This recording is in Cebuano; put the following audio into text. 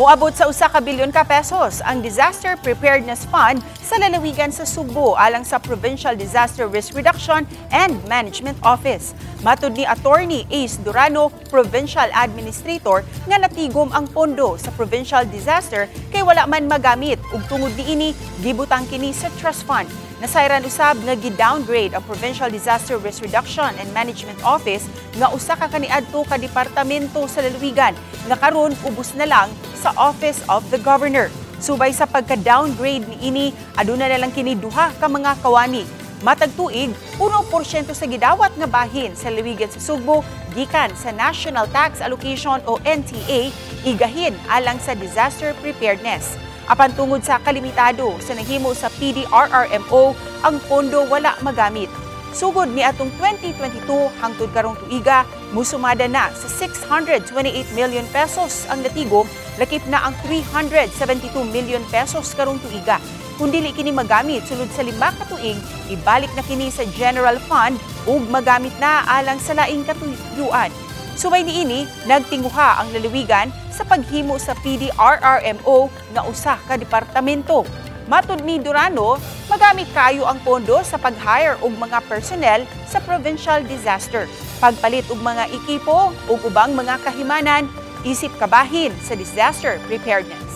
Moabot sa 1 ka bilyon ka pesos ang Disaster Preparedness Fund sa lalawigan sa Sugbo alang sa Provincial Disaster Risk Reduction and Management Office. Matud ni Attorney Ace Durano, Provincial Administrator, nga natigom ang pondo sa Provincial Disaster kay wala man magamit ug tungod niini gibutang kini sa trust fund. Nasayran usab nga gi-downgrade ang Provincial Disaster Risk Reduction and Management Office nga usa ka kaniadto ka departamento sa lalawigan nga karon ubos na lang sa Office of the Governor. Subay sa pagka-downgrade niini, aduna na lang kini duha ka mga kawani. Matag tuig, 1% sa gidawat nga bahin sa lalawigan sa Sugbo gikan sa National Tax Allocation o NTA igahin alang sa disaster preparedness. Apan tungod sa kalimitado sa nahimo sa PDRRMO, ang pondo wala magamit. Sugod ni atong 2022 hangtod karong tuiga, musumada na sa 628 million pesos ang natigom, lakip na ang 372 million pesos karong tuiga. Kung dili kini magamit sulod sa 5 ka tuig, ibalik na kini sa General Fund ug magamit na alang sa laing katuyuan. Subay niini, nagtinguha ang lalawigan sa paghimo sa PDRRMO nga usa ka departamento. Matud ni Durano, magamit kayo ang pondo sa pag-hire og mga personnel sa provincial disaster, pagpalit og mga ekipo ug ubang mga kahimanan isip kabahin sa disaster preparedness.